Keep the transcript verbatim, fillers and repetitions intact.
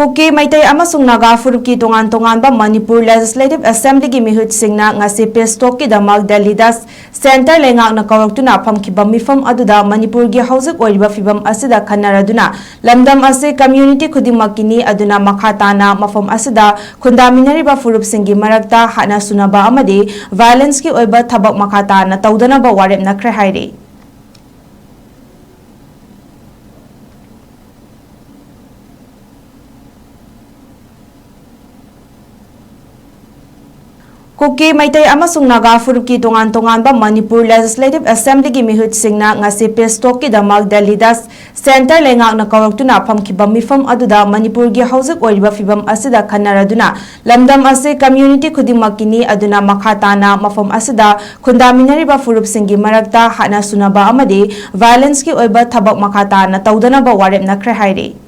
ꯀꯨꯀꯤ, ꯃꯩꯇꯩ ꯑꯃꯁꯨꯡ ꯅꯥꯒꯥ ꯐꯨꯔꯨꯞꯀꯤ ꯇꯣꯉꯥꯟ ꯇꯣꯉꯥꯟꯕ ꯃꯅꯤꯄꯨꯔ Legislative Assemblyꯒꯤ ꯃꯤꯍꯨꯠꯁꯤꯡꯅ ꯉꯁꯤ peace talkꯀꯤꯗꯃꯛ ꯗꯦꯜꯂꯤꯗ centre ꯂꯩꯉꯥꯛꯅ ꯀꯧꯔꯛꯇꯨꯅ ꯐꯝꯈꯤꯕ ꯃꯤꯐꯝ ꯑꯗꯨꯗ ꯃꯅꯤꯄꯨꯔꯒꯤ ꯍꯧꯖꯤꯛ ꯑꯣꯏꯔꯤꯕ ꯐꯤꯚꯝ ꯑꯁꯤꯗ ꯈꯟꯅꯔꯗꯨꯅ ꯂꯝꯗꯝ ꯑꯁꯤ community ꯈꯨꯗꯤꯡꯃꯛꯀꯤꯅꯤ, ꯑꯗꯨꯅ ꯃꯈꯥ ꯇꯥꯅ ꯃꯐꯝ ꯑꯁꯤꯗ ꯈꯨꯟꯗꯥꯃꯤꯟꯅꯔꯤꯕ ꯐꯨꯔꯨꯞꯁꯤꯡꯒꯤ ꯃꯔꯛꯇ ꯍꯥꯠꯅ ꯁꯨꯅꯕ ꯑꯃꯗꯤ violenceꯀꯤ ꯑꯣꯏꯕ ꯊꯕꯛ ꯃꯈꯥ ꯇꯥꯅ ꯇꯧꯗꯅꯕ ꯋꯥꯔꯦꯞꯅꯈ꯭ꯔꯦ ꯍꯥꯏꯔꯤ꯫ ꯀꯨꯀꯤ, ꯃꯩꯇꯩ ꯑꯃꯁꯨꯡ ꯅꯥꯒꯥ ꯐꯨꯔꯨꯞꯀꯤ ꯇꯣꯉꯥꯟ ꯇꯣꯉꯥꯟꯕ ꯃꯅꯤꯄꯨꯔ Legislative Assemblyꯒꯤ ꯃꯤꯍꯨꯠꯁꯤꯡꯅ ꯉꯁꯤ peace talkꯀꯤꯗꯃꯛ ꯗꯦꯜꯂꯤꯗ centre ꯂꯩꯉꯥꯛꯅ ꯀꯧꯔꯛꯇꯨꯅ ꯐꯝꯈꯤꯕ ꯃꯤꯐꯝ ꯑꯗꯨꯗ ꯃꯅꯤꯄꯨꯔꯒꯤ ꯍꯧꯖꯤꯛ ꯑꯣꯏꯔꯤꯕ ꯐꯤꯚꯝ ꯑꯁꯤꯗ ꯈꯟꯅꯔꯗꯨꯅ ꯂꯝꯗꯝ ꯑꯁꯤ community ꯈꯨꯗꯤꯡꯃꯛꯀꯤꯅꯤ, ꯑꯗꯨꯅ ꯃꯈꯥ ꯇꯥꯅ ꯃꯐꯝ ꯑꯁꯤꯗ ꯈꯨꯟꯗꯥꯃꯤꯟꯅꯔꯤꯕ ꯐꯨꯔꯨꯞꯁꯤꯡꯒꯤ ꯃꯔꯛꯇ ꯍꯥꯠꯅ ꯁꯨꯅꯕ ꯑꯃꯗꯤ violenceꯀꯤ ꯑꯣꯏꯕ ꯊꯕꯛ ꯃꯈꯥ ꯇꯥꯅ ꯇꯧꯗꯅꯕ ꯋꯥꯔꯦꯞꯅꯈ꯭ꯔꯦ ꯍꯥꯏꯔꯤ꯫